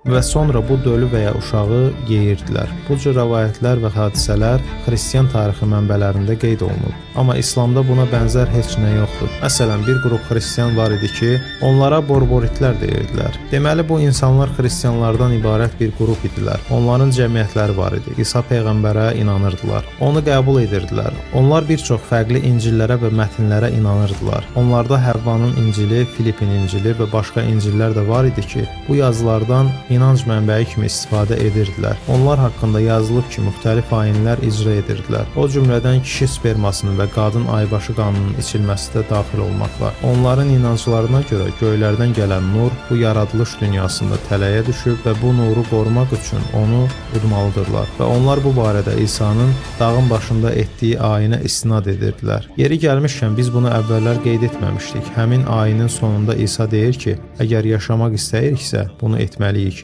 Və sonra bu dölü və ya uşağı yeyirdilər. Bu cür rəvayətlər və hadisələr xristian tarixi mənbələrində qeyd olunub. Amma İslamda buna bənzər heç nə yoxdur. Məsələn, bir qrup xristian var idi ki, onlara borboritlər deyirdilər. Deməli bu insanlar xristianlardan ibarət bir qrup idilər. Onların cəmiyyətləri var idi. İsa peyğəmbərə inanırdılar. Onu qəbul edirdilər. Onlar bir çox fərqli İncillərə və mətnlərə inanırdılar. Onlarda Həvvanın İncili, Filipin İncili və başqa İncillər də var idi ki, bu yazılardan inanc mənbəyi kimi istifadə edirdilər. Onlar haqqında yazılıb ki, müxtəlif ayinlər icra edirdilər. O cümlədən kişi spermasının və qadın aybaşı qanının içilməsi də daxil olmaqla. Onların inanclarına görə göylərdən gələn nur bu yaradılış dünyasında tələyə düşüb və bu nuru qorumaq üçün onu udmalıdırlar. Və onlar bu barədə İsa'nın dağın başında etdiyi ayinə istinad edirdilər. Yeri gəlmişkən biz bunu əvvəllər qeyd etməmişdik. Həmin ayinin sonunda İsa deyir ki, əgər yaşamaq istəyiriksə, bunu etməliyik.